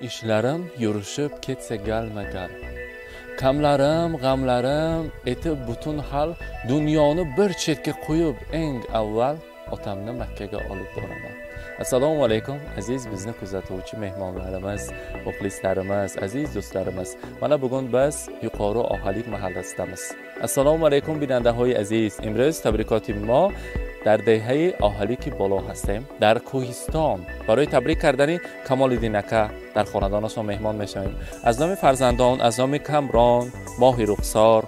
ishlarim yurishib ketsa galma-gal. Kamlarim, g'amlarim etib butun hal, dunyoni bir chetga qo'yib eng avval otamni Makkaga olib boraman. Assalomu alaykum aziz bizni kuzatuvchi mehmonlarimiz, muxlislarimiz, aziz do'stlarimiz. Mana bugun biz Yuqori Ohalik mahallasidamiz. Assalomu alaykum binandahoyi aziz. Imroz tabrikoti mo در دهه آهالیکی بالا هستیم، در کوهستان. برای تبریک کردن کمال‌الدین اکا در خاندانشان مهمان میشویم. از نام فرزندان، از نام کامران، ماهی رخسار،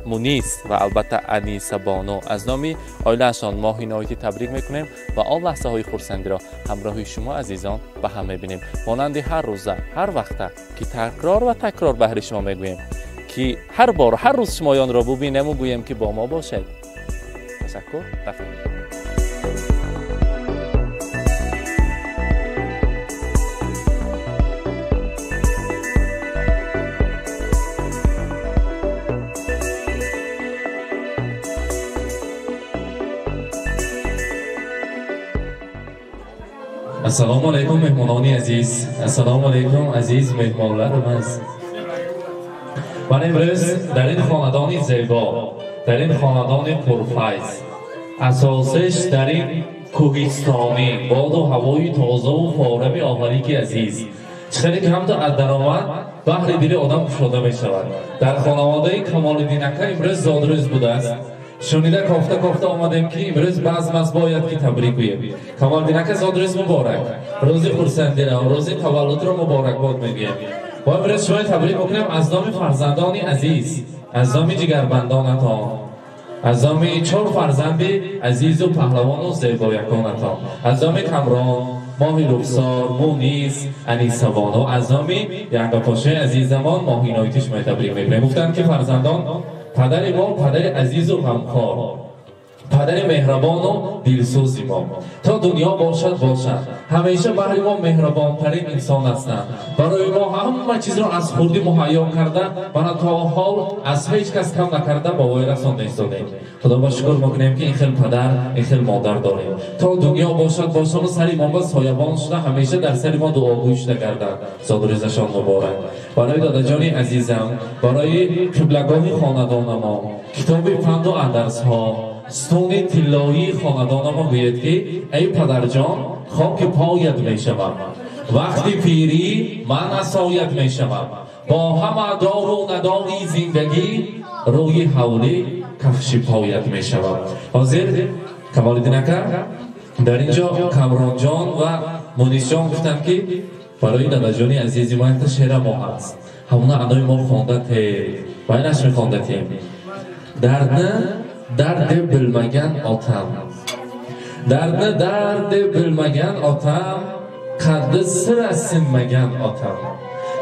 مونیس و البته انیسه بانو، از نام آیله‌شان ماهی نایتی تبریک میکنیم و آن لحظه های خرسندی را همراه شما عزیزان به هم میبینیم. مانند هر روزه، هر وقته که تکرار و تکرار بهر شما میگوییم که هر بار هر روز شمایان را ببینیم و گوییم که با ما باشید. تشکر. بفرمایید. Assalomu alaykum mehmononi aziz. Assalomu alaykum aziz mehmonlarimiz. Mana imroz در این خاندان زیبا، در این خاندان پرفیض، اساسش در این کوهستانی باد و هوای تازه و فارم آهالیک عزیز، خیلی کم تا از درآمد بحر دل آدم کشاده می شود. در خانواده کمال‌الدین اکا امروز زادروز بوده است. شنیده کافته کافته آمدیم که امروز بعض مز باید که تبریک گوییم. کمال‌الدین اکا زادروز مبارک، روز خرسندی را، روز تولد را مبارک باد میگوییم. و امروز شما تبریک میکنیم از نام فرزندان عزیز، از نام جگربندانتان، از نام چهار فرزند عزیز و پهلوان و زیبایکانتان، از نام کامران، ماهی رخسار، مونیس، انیسه بانو، از نام ینگا پاشای عزیزمان ماهی نایتی شما تبریک میکنیم. گفتند که فرزندان پدر ما پدر عزیز و غمخوار، پدر مهربان و دلسوزی ما، تا دنیا باشد باشد، همیشه برای ما مهربانترین انسان هستند. برای ما همه چیز را از خردی مهیا کرده و تا حال از هیچ کس کم نکرده با وای رسانده ایستادیم. خدا با شکر میکنیم که این خیل پدر، این خیل مادر داریم. تا دنیا باشد باشد و سری ما با سایبان شده، همیشه در سر ما دعاگوی شده کردن. زادروزشان مبارک. برای داداجان عزیزم، برای قبلگاه خاندان ما، کتاب پند و اندرس ها، ستون طلایی خاندان ما گوید که ای پدرجان خاک پایت می شوم، وقتی پیری من عصایت می شوم، با همه دار و نداری زندگی روی حولی کفش پایت می شوم. حاضر کمال‌الدین اکا در اینجا کامران جان و مونیس جان گفتند که برای داداجان عزیزی ما یک شعر ما هست، همون ادای ما خوانده تیم و اینش می خوانده تیم. دردni dard deb bilmagan otam, dardni dard deb bilmagan otam, qaddi sira sinmagan otam,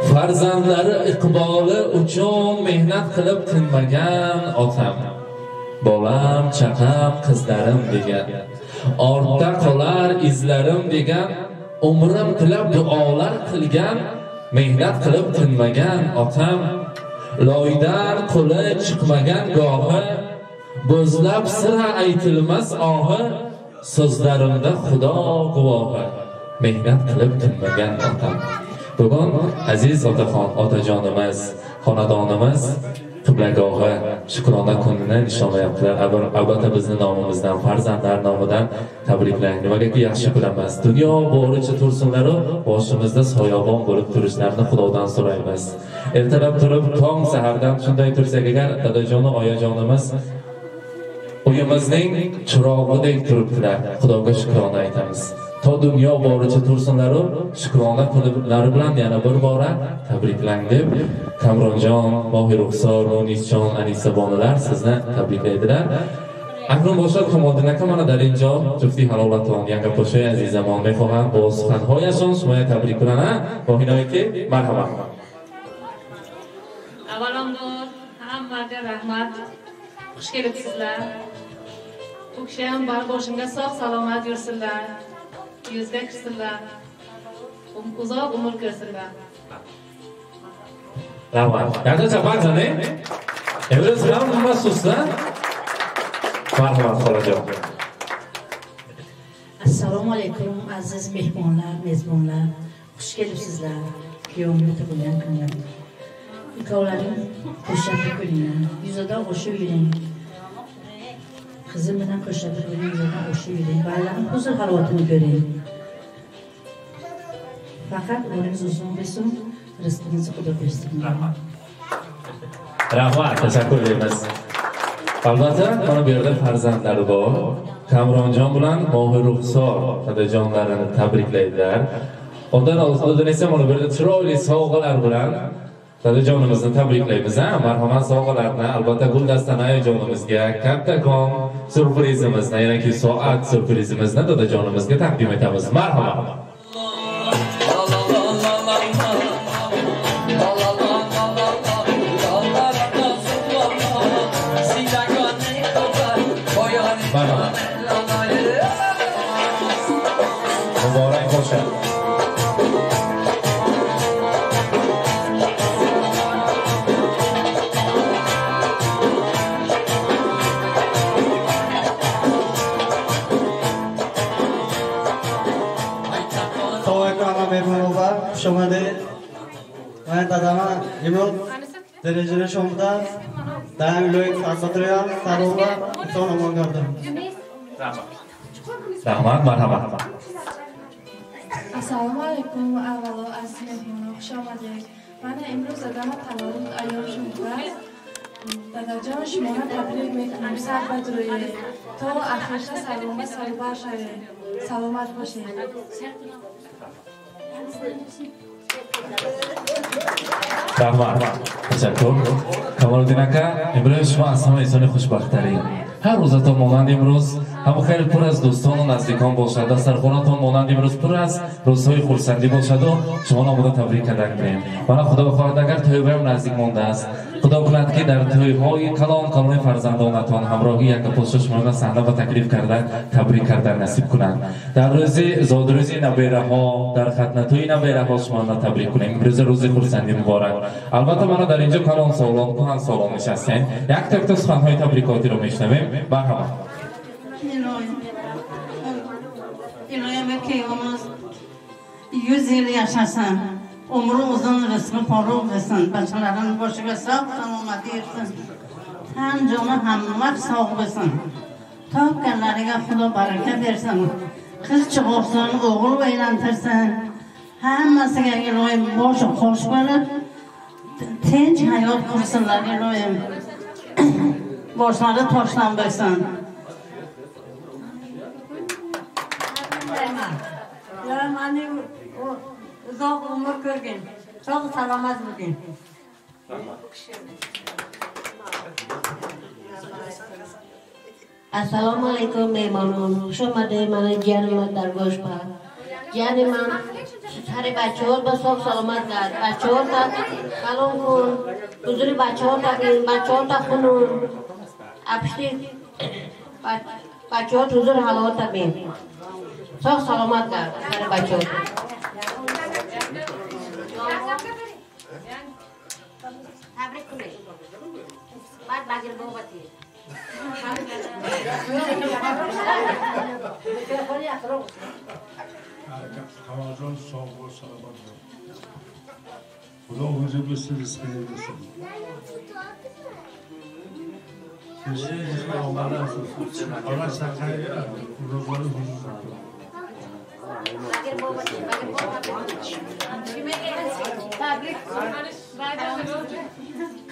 farzandlari iqboli uchun mehnat qilib tinmagan otam, bolam, chaqam, qizlarim degan, ortda qolar izlarim degan, umrim tilab duolar qilgan, mehnat qilib tinmagan otam, loydan qo'li chiqmagan gohi, bo'zlab sira aytilmas ohi, so'zlarimda Xudo guvohi, mehnat qilib tinmagan otam. Bugun aziz otaxon, otajonimiz, xonadonimiz qiblagohi shukrona kunini nishonlayaptilar. Albatta bizni nomimizdan, farzandlar nomidan tabriklang. Nimagaki yaxshi bilamiz, dunyo boricha tursinlar-u boshimizda soyabon bo'lib turishlarini Xudodan so'raymiz. Ertalab turib, tong sahardan shunday tursak agar dadajon va oyajonimiz uyimizning chirog'idek turibdilar. Xudoga shukrona aytamiz. To dunyo boricha tursinlar-u shukrona kunlari bilan yana bir bora tabriklang deb Kamronjon, Mohi Ruxsor, Munisjon, Anisa bonular sizni tabriklaydilar. Aknun boshad Kamoliddin aka mana dar injo jufti halolaton yanga po'shay azizamon mexoham бо суханҳояшон шумоя табрик кунанд. Моҳинои марҳамат. Avvalambor hammaga rahmat. Xush kelibsizlar. Bu kishi ham boshimga sog' salomat yursinlar, yuzga kirsinlar, uzoq umr ko'rsinlar. Rahmat. Yaxshi chapak zane. Imroz hamma susda. Marhamat xolajon. Assalomu alaykum aziz mehmonlar, mezbonlar. Xush kelibsizlar. Kuyovimni tug'ilgan kunlari. Ikkovlaring qo'shib kulinglar, yuzada qo'shib yuring. Qizim bilan qo'shib kuling, yuzada qo'shib yuring. Bolalarning huzur halovatini ko'ring. Faqat umringiz uzun bo'lsin, rizqingizni Xudo bersin. Rahmat. Rahmat, tashakkur deymiz. Albatta, mana bu yerda farzandlari bor. Kamronjon bilan Mohir Ruxsor dadajonlarini tabriklaydilar. Undan oldin esa mana bu yerda chiroyli sovg'alar bilan dadajonimizni tabriklaymiz. Marhamat, sovg'alarni albatta guldastani ayajonimizga kattakon syurprizimizni, ya'ni soat syurprizimizni dadajonimizga taqdim etamiz. Marhamat. Marhamat. Muborak bo'lsin. Xush omaded. Men dadama imruz darajada shomda dam lo'y fasatriyan sarova son omon ko'rdim. Rahmat, marhamat. Assalomu alaykum, avvalo aziz mehmonlar, xush omaded. Mana imruz dadama tavallud ayyom shomda. Dadajon shumoni tabrik mekунам, sar badro'yi. To oxircha salomat sarbar shaved. Salomat bo'ling. Rahmat, tashakkur. Kamoliddin aka, имрӯз шумо аз ҳама инсони хушбахттарин. Ҳар рӯзатон монанд имрӯз ҳама хеле пур аз дӯстону наздикон бошад, дастархонатон монанд имрӯз пур аз рӯзҳои хурсандӣ бошаду шуморо омода табрик карда кунем. Мана Худо бихоҳад агар тӯйбаям наздик мондааст, Худо кунад ки дар тӯйҳои калон калони фарзандонатон ҳамроҳи якапошо шуморо саҳна ба таклиф карда табрик карда насиб кунад. Дар рӯзи зодрӯзи набераҳо, дар хатнатӯи набераҳо шуморо табрик кунем. Имрӯз рӯзи хурсандӣ муборак. Албатта мана дар инҷо калон солон, кӯҳан солон нишастем. Якта якта суханҳои табрикотиро мешунавем. Марҳамат. İloyim keyfimiz 100 yıl yaşasın. Umru uzun, rızkı foruq olsun. Başaların başına sağ salomat yersin. Tan canı hamma sağ olsun. Topganlariga Xudo baraka bersin. Qiz chiqorsin, o'g'il aylantirsin. Hammasiga iloyim boshi qo'sh bo'lib, tinch hayot qursinlar iloyim. Boshlari toshlanmasin. Mani uzoq umr ko'rgin, sog' salomat bo'lgin. Assalomu alaykum mehmonon. Xush omaded. Mana jiyanim dargo'shpa. Jiyanim sari bachor ba sog' salomat gard. Bachor ta kalon kun, huzuri bachor ta bin, bachor ta xunun. Apshti bachor huzur halovat ta bin. Sog' salomat gard sari bachor. Tabrik kuning. Bad bagir bobati. Kamoljon sog' bo'l, salomat bo'l. Xudo o'zi bersin, rizqini bersin.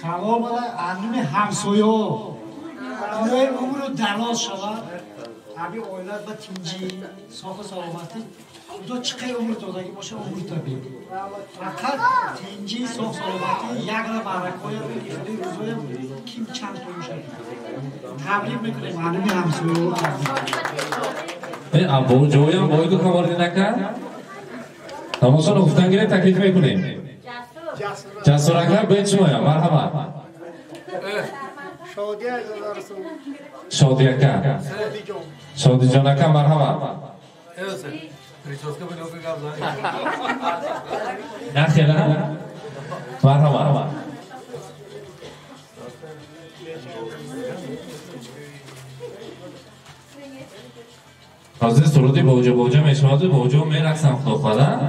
Kamol animi hamsoyo. Илоҳи умру дароз шавад, ҳамин оилат ба тинҷӣ, соҳу саломатӣ. Худо чӣ қадр умр додагӣ боша, умр табед. Фақат тинҷӣ, соҳу саломатӣ, ягона баракоя, ихли рӯзоя ким чанд то мешавад. Табрик мекунем ҳамин ҳамсояҳо. Або ҷоям боиду Камолиддин ака? Тамошоро гуфтан гиред, таклиф мекунем. Жасур ака, бед шумоям, марҳамат. Шоди ака. Шодиҷон ака, марҳамат. Нахела? Марҳамат. Ҳозир суруди боҷо боҷо мешаваду боҷо мерақсам, Худо хоҳад.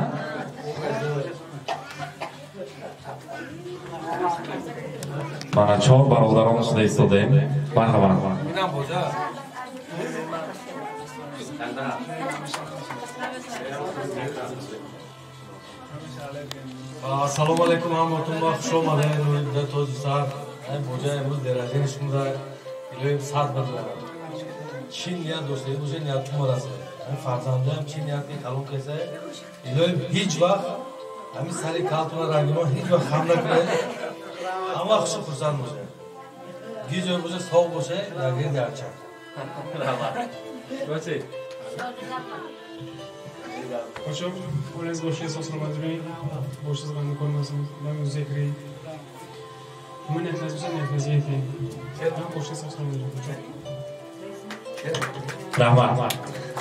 Mana чор бародарон шуда истодаем. Марҳамат. Ассалому алайкум ҳаматонба, хуш омадед нурида тоҷи сар. Боҷа имрӯз деражини шумода илоҳим сад бадорад. Чӣ ният доштед, уже ниятума расед. Фарзандаам чӣ ният ки калон кесае, илоҳим ҳеҷ вақт ҳамин сари калтуна рангима ҳеҷ вақт хам накунед. Ҳама хушу хурсанд бошед. Гиҷой боша, соғ боша, ягин дарча. Раҳмат. Hocam, oilangiz boshiga sog' salomat yuring, boshingiz g'amni ko'rmasin, dam yuzga kiring. Nima niyatlaringiz bo'lsa niyatingizga yeting. Boshingiz sog' salomat yuring. Rahmat.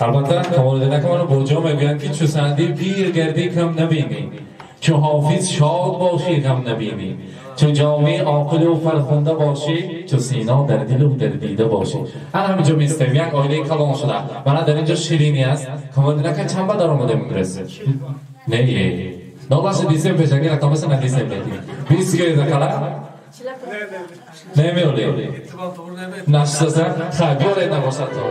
Albatta, Kamoliddin aka mana bo'jo мегӯянд ки чу Саъдӣ пир гардӣ кам набинӣ, чу Ҳофиз шод бошӣ ғам набинӣ, чу Ҷомӣ оқилу фархунда бошӣ, чу Сино дар дилу дар дида бошӣ. Ана ҳаминҷо меистем, як оилаи калон шуда. Мана дар инҷо ширинӣ аст. Камолиддин ака чанд ба даромадем имрӯз? Не, нолаша дисем пешакӣ рақамаша надисем лекин. Бист гӯед акала? Намеолӣ? Нашудаса? Хай, биёред набошад то.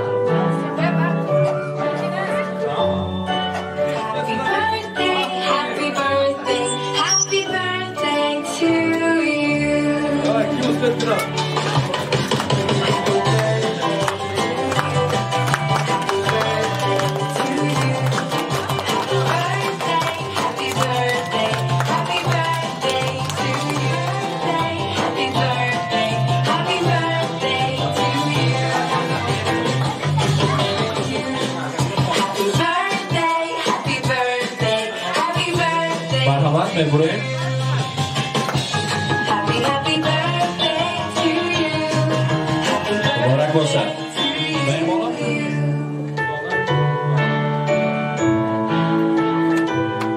Марҳамат, мебурем. Муборак бошад. Меҳмонон.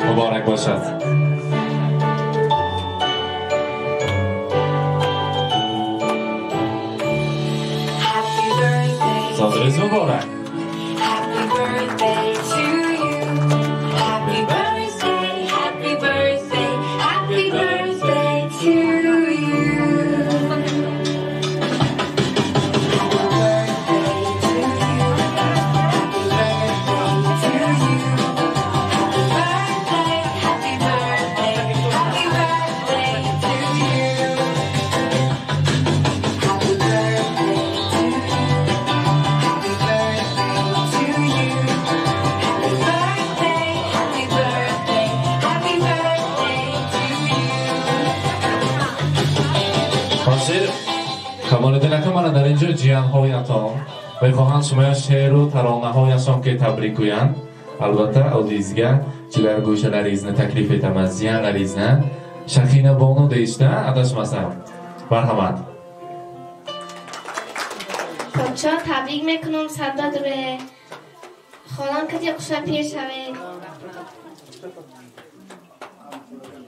Муборак бошад. Зодрӯз муборак. Камолиддин ака мана дар инҷо ҷиянҳоятон мехоҳанд шумоя шеъру таронаҳояшон ки табрик гӯянд. Албатта, oldingizga jigargo'shalaringizni taklif etaman, jiyanlaringizni. Shahina Bonu deyishda, adashmasam. Marhamat. Podsho tabrik mекунам, садо дуре. Холам кати хуша пир шавед.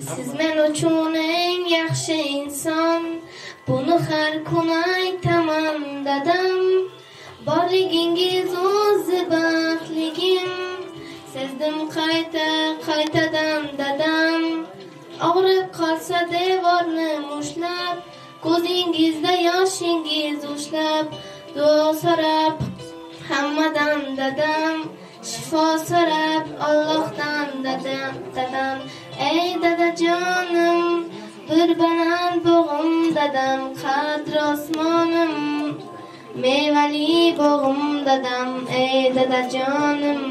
Siz men uchun eng yaxshi inson. Buni har kun aytaman dadam. Borligingiz o'zi baxtligim. Sezdim qayta qaytadan dadam. Og'rib qolsa devorni mushlab, ko'zingizda yoshingiz ushlab, duo so'rab hammadan dadam, shifo so'rab Allohdan dadam, dadam. Ey dadajonim, bir baland bog'im dadam, qadr osmonim, mevali bog'im dadam, ey dadajonim.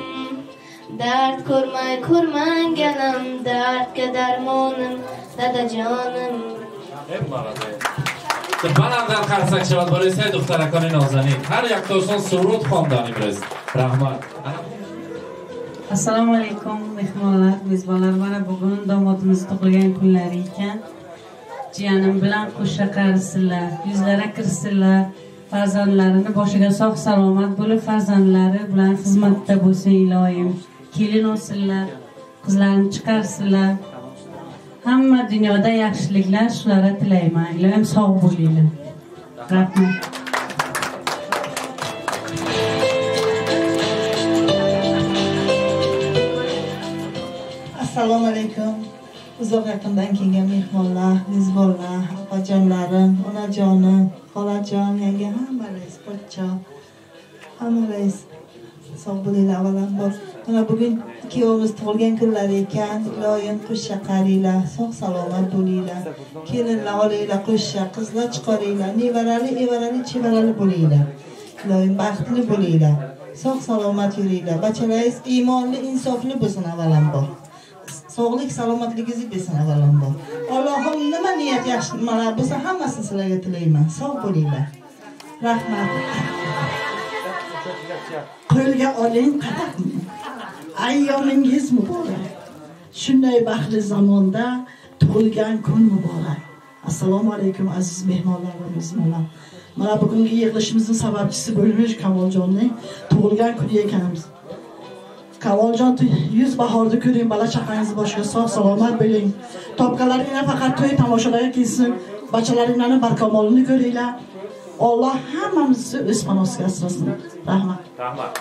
Dard ko'rmay ko'rmanganim, dardga darmonim, dadajonim. Balanddan qarsak shavod барои се духтаракони нозанин. Ҳар яктошон суруд хондан имрӯз. Раҳмат. Assalomu alaykum mehmonlar, mezbonlar. Mana bugun domodimiz tug'ilgan kunlari ekan. Jiyanim bilan qo'sha qarisinlar, yuzlari kirsinlar, farzandlarini boshiga sog' salomat bo'lib, farzandlari bilan xizmatda bo'lsin iloyim. Kelin olsinlar, qizlarini chiqarsinlar. Hamma dunyoda yaxshiliklar shularga tilayman. Iloyim sog' bo'linglar. Rahmat. Assalomu alaykum. Uzoq yaqindan kelgan mehmonlar, mezbonlar, opajonlarim, onajonim, xolajon, yanga hammalaringiz, pochcha, hammalaringiz sog' bo'linglar avvalambor. Mana bugun ikkovimiz tug'ilgan kunlari ekan, iloyim qo'sha qaringlar, sog' salomat bo'linglar. Kelinlar olinglar qo'sha, qizlar chiqaringlar, nevarali, evarali, chevarali bo'linglar. Iloyim baxtli bo'linglar. Sog' salomat yuringlar. Bachalaringiz iymonli, insofli bo'lsin avvalambor. Sog'lik, salomatligingizni bersin avvalambor. Allohim nima niyat yaxshi nimalar bo'lsa hammasini sizlarga tilayman. Sog' bo'linglar. Rahmat. Qo'lga oling qadamni. Ayyomingiz muborak. Shunday baxtli zamonda tug'ilgan kun muborak. Assalomu alaykum aziz mehmonlar va mezbonlar. Mana bugungi yig'ilishimizning sababchisi bo'lmish Kamoljonning tug'ilgan kuni ekanmiz. Kamoljon 100 bahorni ko'ring, bola chaqangiz boshiga sog' salomat bo'ling. Topganlaringlar faqat to'y tomoshalarga kelsin, bachalaringlarning barkamolini ko'ringlar. Alloh hammamizni o'z panosiga asrasin. Rahmat. Rahmat.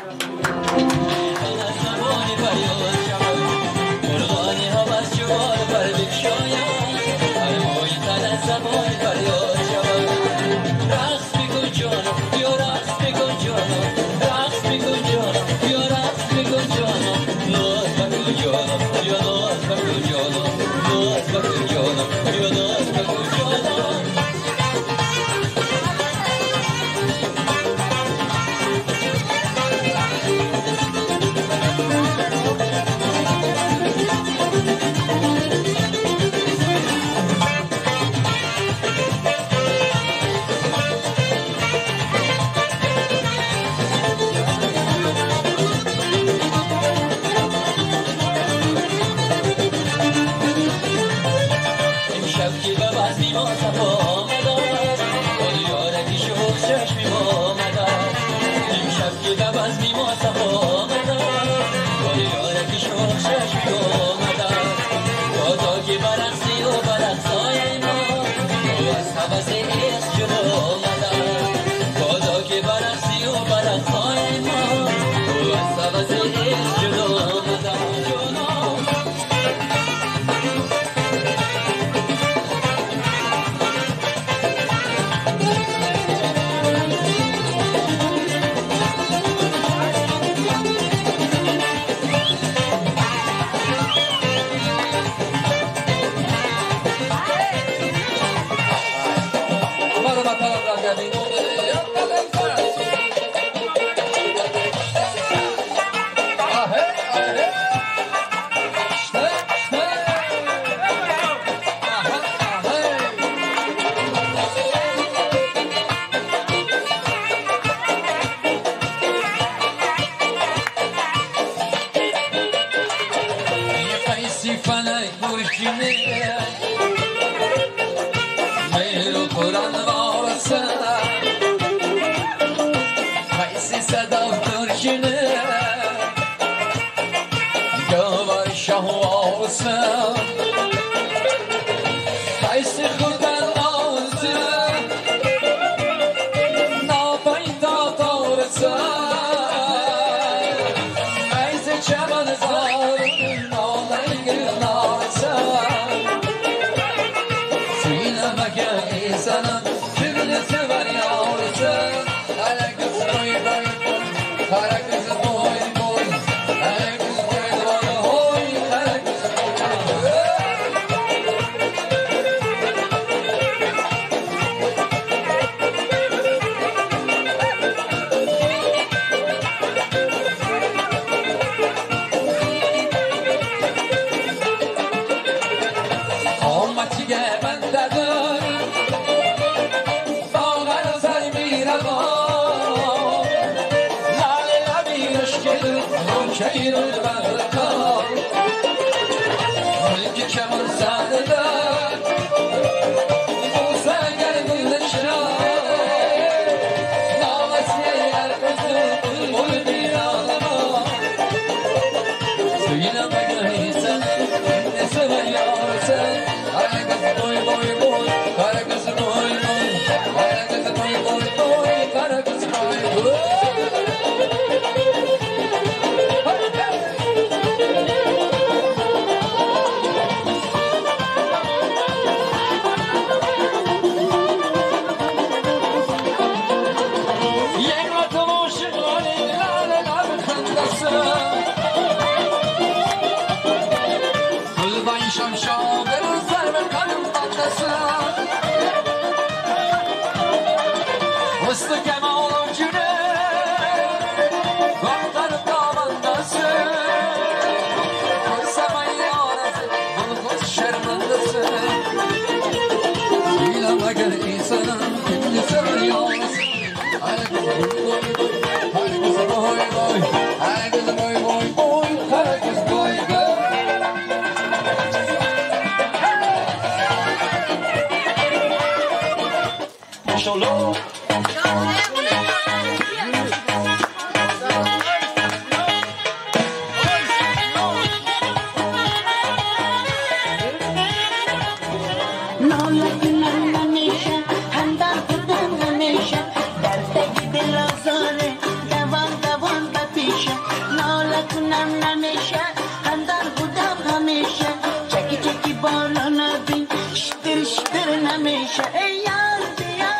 کنم نمیشه، همدر بودم همیشه، چکی چکی بالا نبین، شتر شتر نمیشه. ای یار بیا،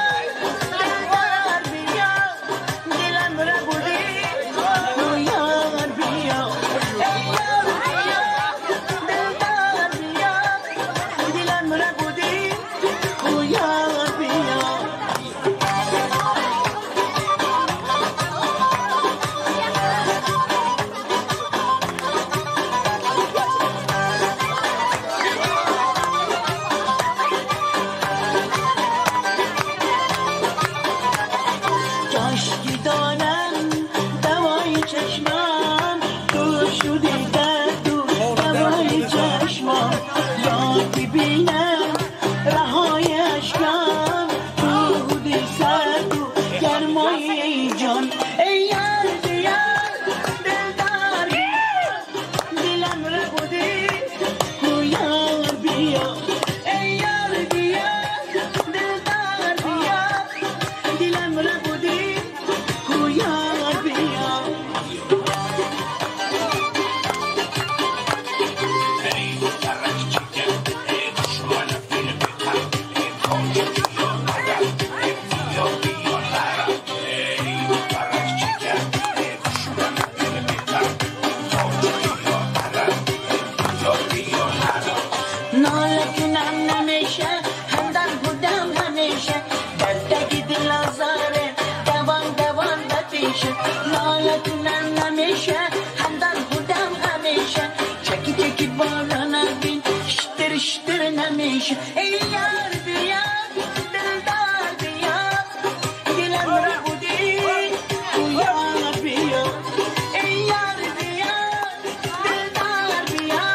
دلدار بیا، دلم را بودی او یار بیا. ای یار بیا، دلدار بیا، دلم را بودی او یار بیا. کاشکی دانم دوای چشمم، تو شدی درد و دوای چشمم، یا ببینم رهای اشکم، تو بودی سرد و گرمای جان. ای یار بیا، دلدار بیا، دلم را بودی او یار بیا. ای یار بیا، دلدار بیا، دلم را بودی او یار بیا. ناله کنم نمیشه، همدر بودم همیشه، در تگ دل آزاره دوان دوان بپیشه. ناله کنم نمیشه، همدر بودم همیشه، چکی چکی بالا نبین، شتر شتر نمیشه. ای یار بیا، دلدار بیا، دلم را بودی او یار بیا. ای یار بیا، دلدار بیا،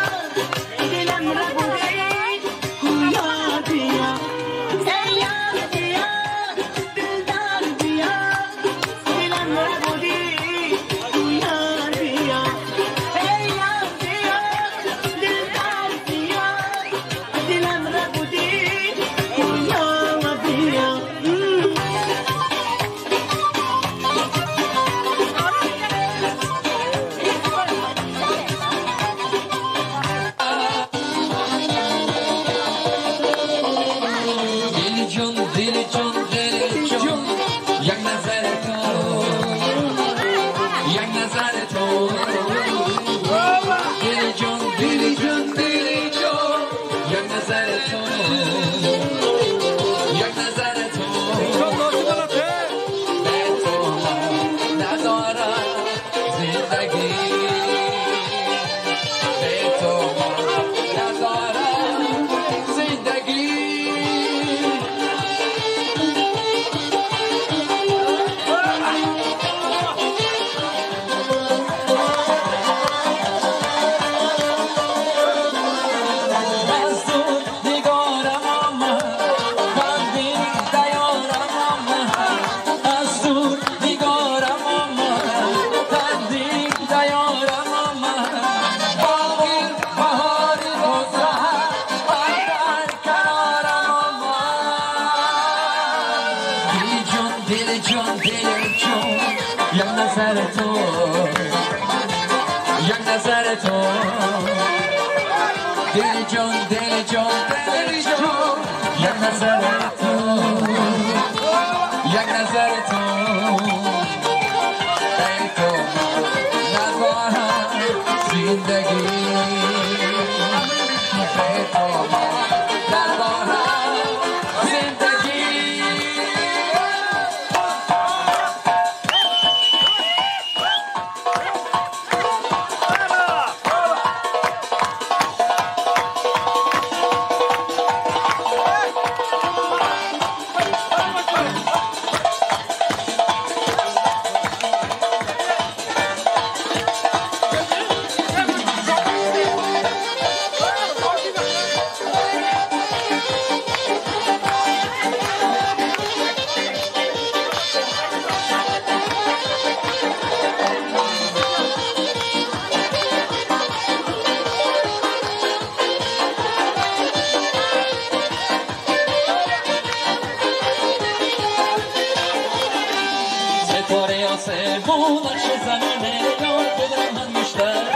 دلم را بودی او یار بیا. ای یار بیا، دلدار بیا، دلم را بودی او یار بیا. ای یار بیا، دلدار بیا، دلم را بودی او یار بیا. دل جان، دل جان، دل جان، یک نظر تو، یک نظر تو. دل جان، دل جان، دل جان، یک نظر تو، یک نظر تو. به تو من ندارم زندگی، به تو من ندارم زندگی. از دور نگارم آمد، غمگین دیارم آمد. از دور نگارم آمد، غمگین دیارم آمد. باقی بهار گذشت، در کنارم آمد. دل جان، دل جان، دل جان، یک نظر تو، یک نظر تو. دل جان، دل جان، دل جان، یک نظر تو، یک نظر تو. به تو من ندارم زندگی، به تو من ندارم زندگی. ستاره آسمون، نقش زمینه، یار بدر من بیشتر.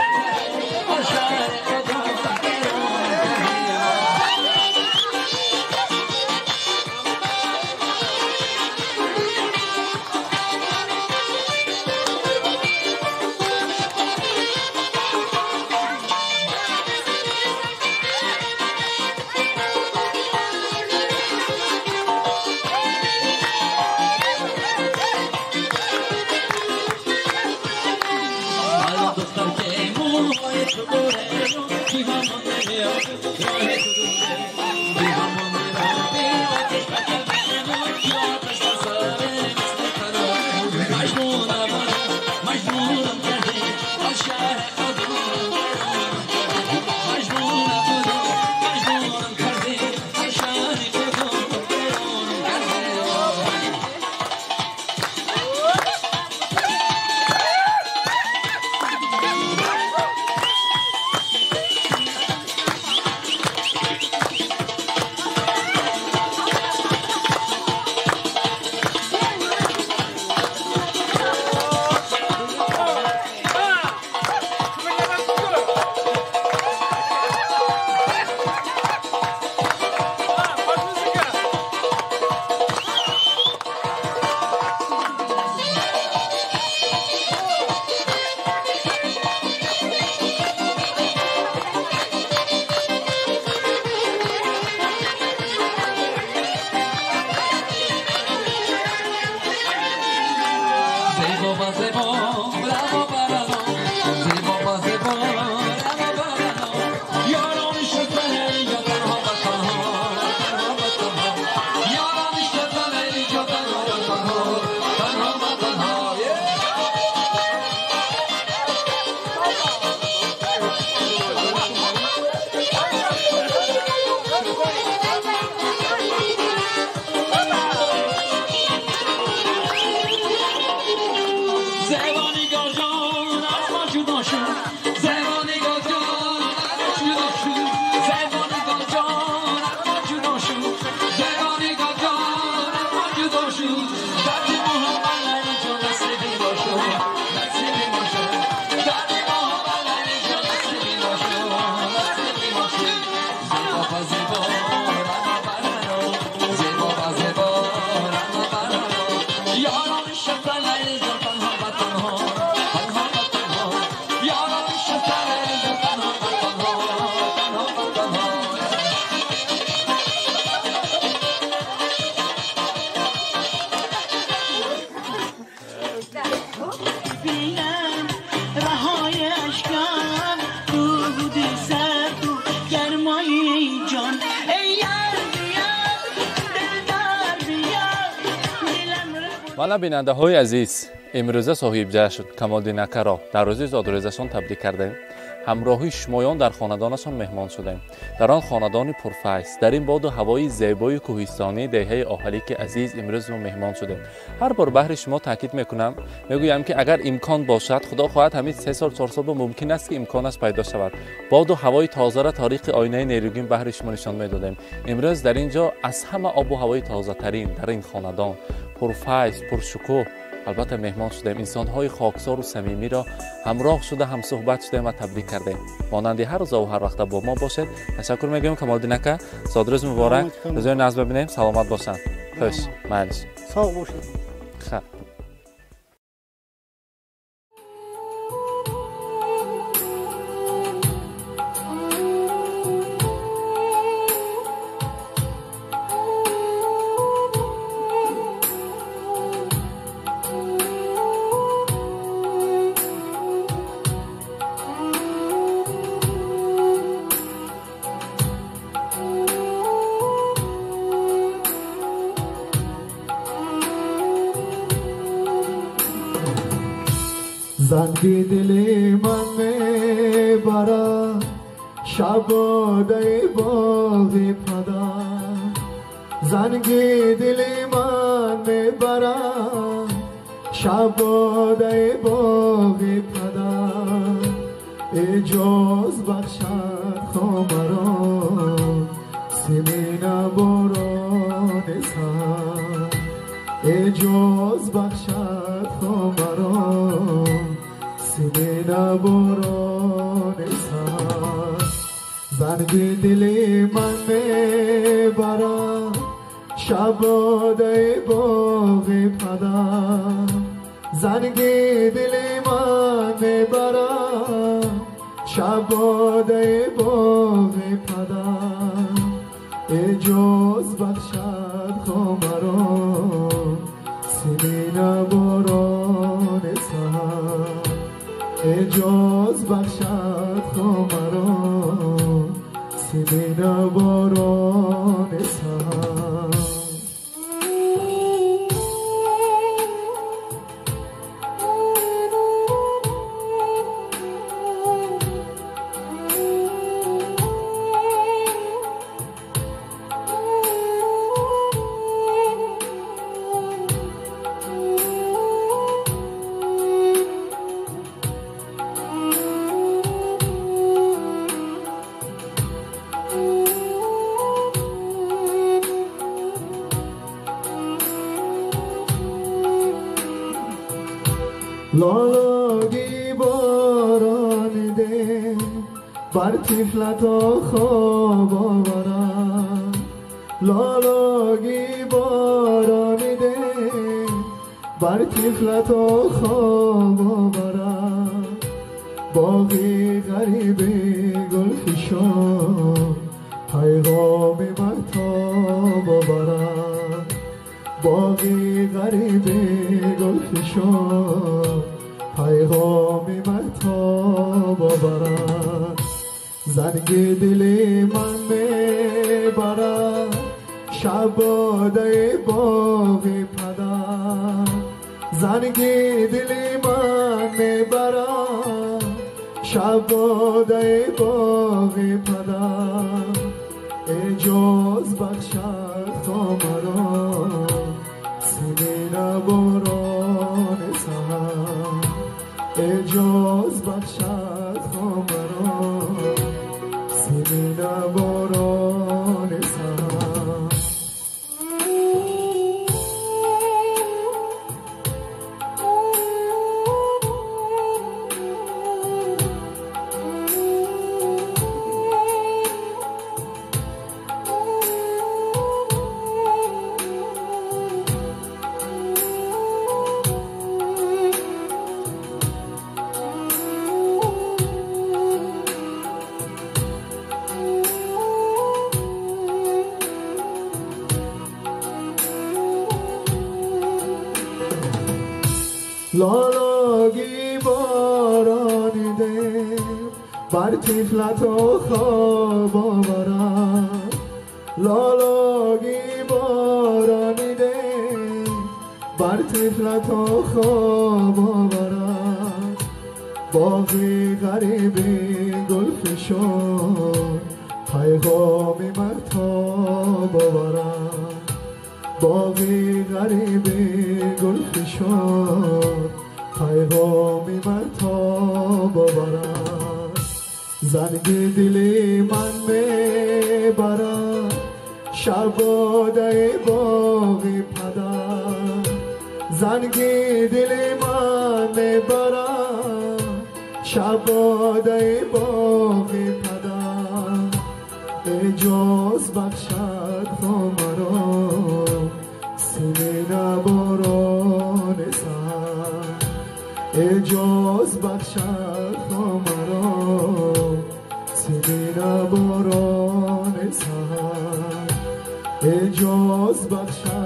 Мана бинандаҳои азиз, имрӯза соҳибҷашн Камолиддин акаро дар рӯзи зодрӯзашон табрик кардем. Ҳамроҳи шумоён дар хонадонашон меҳмон шудем. Дар он хонадони пурфайз, дар ин боду ҳавои зебои кӯҳистонии деҳаи Оҳалики азиз имрӯз мо меҳмон шудем. Ҳар бор баҳри шумо таъкид мекунам, мегӯям ки агар имкон бошад, худо хоҳад ҳамин 3 сол 4 сол мумкин аст ки имконаш пайдо шавад. Боду ҳавои тозаро тариқи оинаи нерӯгин баҳри шумо нишон медодем. Имрӯз дар ин ҷо аз ҳама обу ҳавои тозатарин дар ин хонадон пурфайз, пуршукӯҳ албатта меҳмон шудем. Инсонҳои хоксору самимиро ҳамроҳ шуда ҳамсуҳбат шудем ва табрик кардем. Монанди ҳар рӯза ва ҳар вақта бо мо бошед. Ташаккур мегӯем Камолиддин ака. Зодрӯз муборак. Рӯзои назм бибинем. Саломат бошанд. Хуш, майлиш. Соғ бошед. Хуб. زنگی دل من میبرد شباده باغ پدر، زنگی دل من میبرد شباده باغ پدر، اجاز بخشد خامران سیمین باران سر، اجاز بخشد خامران سیمین باران سر، زنگی دل من میبرد شباده باغ پدر، زنگی دل من میبرد شباده باغ پدر، اجاز بخشد خامران سیمین باران سر، اجاز بخشد خامران. سیمین باران سحر. لالاگی باران ده بر طفلت خواب آورم، لالاگی باران ده بر طفلت خواب آورم. باغی غریب گلفشان پیغام مهتاب آورم، باغی غریب گلفشان پیغام مهتاب آورد. زنگ دل من میبرد شباده باغ پدر، زنگ دل من میبرد شباده باغ پدر. اجاز بخشد تا مرا سیمین باران سحر، اجاز بخشد تا مرا سیمین باران سحر. لالاگی باران ده بر طفلت خواب آورد، لالاگی باران ده بر طفلت خواب آورد. باغی غریب گلفشان پیغام مهتاب آورد، باغی غریب گلفشان پیغام مهتاب آورد. زنگ دل من میبرد شباده باغ پدر، زنگ دل من میبرد شباده باغ پدر. اجاز بخشد تا مرا سیمین باران سحر، اجاز بخشد تا مرا سیمین باران سحر، اجاز بخشد